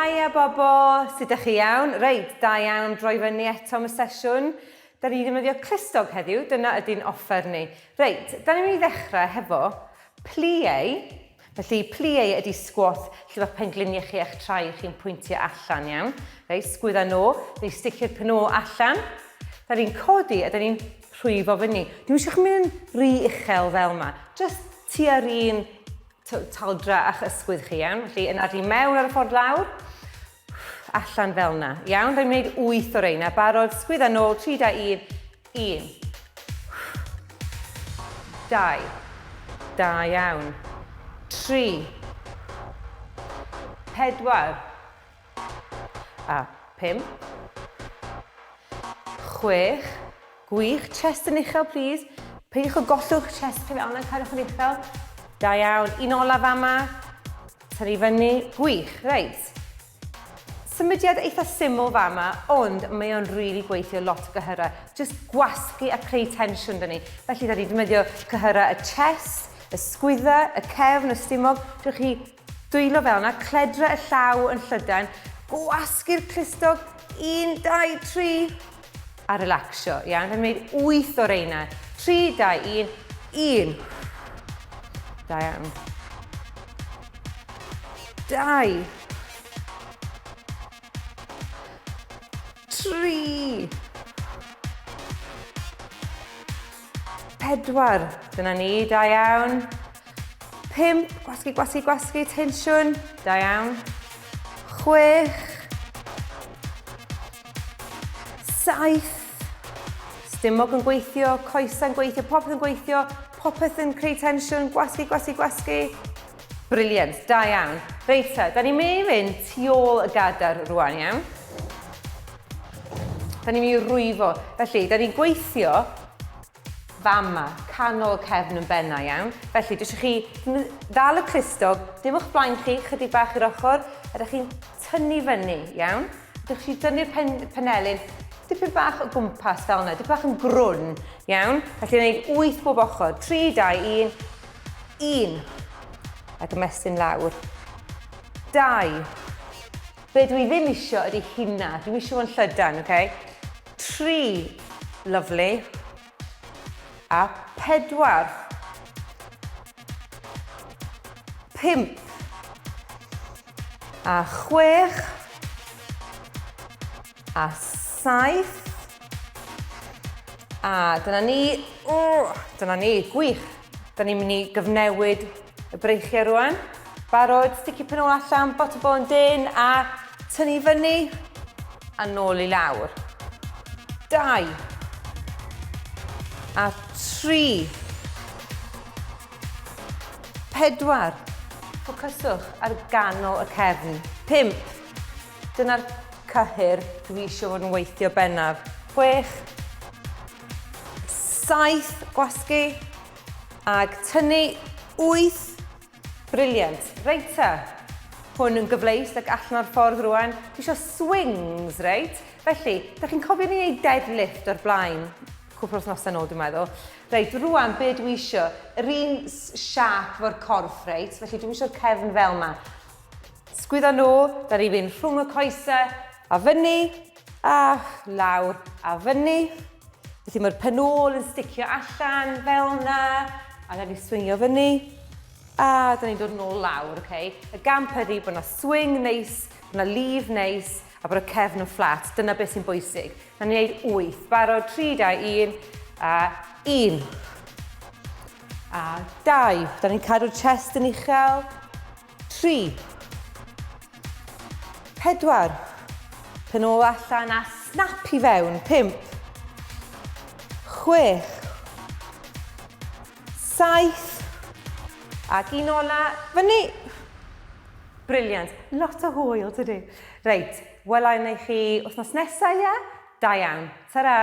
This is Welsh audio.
Haia bobl, sut ydych chi iawn? Reit, da iawn am droi fyny eto am y sesiwn. Da ni'n defnyddio clustog heddiw, dyna ydy'n offer ni. Reit, da ni'n mynd i ddechrau hefo plie. Felly, plie ydy squat lle mae pengliniau chi a'ch trai chi'n pwyntio allan, iawn? Reit, sgwydda nôl, neu sticio'r pen ôl allan. Da ni'n codi a da ni'n rhwyfo fyny. Dwi'm eisiau chi mynd yn rhy uchel fel yma. Just tua'r un taldra a'ch ysgwydd chi, iawn? Felly, yn adlu mewn ar y ffordd lawr, allan fel yna. Iawn, da ni'n gwneud 8 o reina. Barod, sgwydda nôl, 3, 2, 1, 1. 2. Da iawn. 3. 4. A 5. 6. Gwych. Chest yn uchel, please. Peidiwch o gollwch chest chi fel yna, cadwch yn uchel. Da iawn. Un olaf fama. Tynnu fyny. Gwych. Reit. Symudiad eitha syml fama, ond mae o'n rili really gweithio lot o gyhyrau. Just gwasgu a creu tensiwn dyn ni. Felly, da ni'n defnyddio cyhyrau y chest, y sgwydda, y cefn, y stumog. Dewch chi Dwylo fel yna, cledra y llaw yn llydan, gwasgu'r clustog, 1, 2, 3, a relaxio, iawn? Rhaid wneud 8 o reina. 3, 2, 1, 1. Da iawn. 2. 3. 4. Dyna ni, da iawn. 5. Gwasgu, gwasgu, gwasgu, tensiwn. Da iawn. 6. 7. Stumog yn gweithio, coesau'n gweithio, popeth yn gweithio, popeth yn creu tensiwn, gwasgu, gwasgu, gwasgu. Brilliant, da iawn. Reit ta, da ni'n mynd i fynd tu ôl y gadair rwan, iawn? Da ni'n mynd i rwyfo. Felly, da ni'n gweithio fama, canol cefn yn benna, iawn? Felly, dwi eisiau chi ddal y clustog, dim o'ch blaen chi, chydig bach i'r ochr, a da chi'n tynnu fyny, iawn? Dych chi dynnu'r pen, penelin dipyn bach o gwmpas fel yna, dipyn bach yn grwn, iawn? Felly, wneud 8 bob ochr. 3, 2, 1, 1. Ac ymestyn lawr. 2. Be dwi ddim isio ydy hynna. Dwi'm isio fo'n llydan, oce? 3. Lovely. A 4. 5. A 6. A 7. A dyna ni. O, dyna ni. Gwych. Da ni'n mynd i gyfnewid y breichiau rwan. Barod, sticio pen ôl allan, bottom ball yn dyn a tynnu fyny a nôl i lawr. 2 a 3 4 Ffocyswch ar ganol y cefn. 5 Dyna'r cyhyr dwi eisiau fod yn weithio bennaf. 6 7 gwasgu ag tynnu 8 Brilliant. Reit ta. Hwn yn gyfleus ac allan o'r ffordd rwan. Dwi eisiau swings, reit? Felly, da chi'n cofio ni wneud deadlift o'r blaen? Cwpl o wythnosau nôl, dwi'n meddwl. Reit, rwan, be dwi eisiau? Yr un siâp fo'r corff, reit? Felly, dwi'n eisiau'r cefn fel yma. Sgwyddo nôl, da ni fynd rhwng y coesau, a fyny, a lawr, a fyny. Felly mae'r pen ôl yn sticio allan fel yna, a da ni swingio fyny, a da ni'n dod nôl lawr, okay? Y gamp ydy bod yna swing neis, bod yna lif neis, a bod y cefn yn fflat. Dyna beth sy'n bwysig. Na ni'n gwneud 8. Barod, 3, 2, 1, a 1. A 2. Da ni'n cadw'r chest yn uchel. 3. 4. Pen ôl allan a snap i fewn. 5. 6. 7. Ac un ola, fyny. Brilliant. Lot o hwyl, tydi? Reit, wela i chi wythnos nesaf, ia? Da iawn. Ta-ra.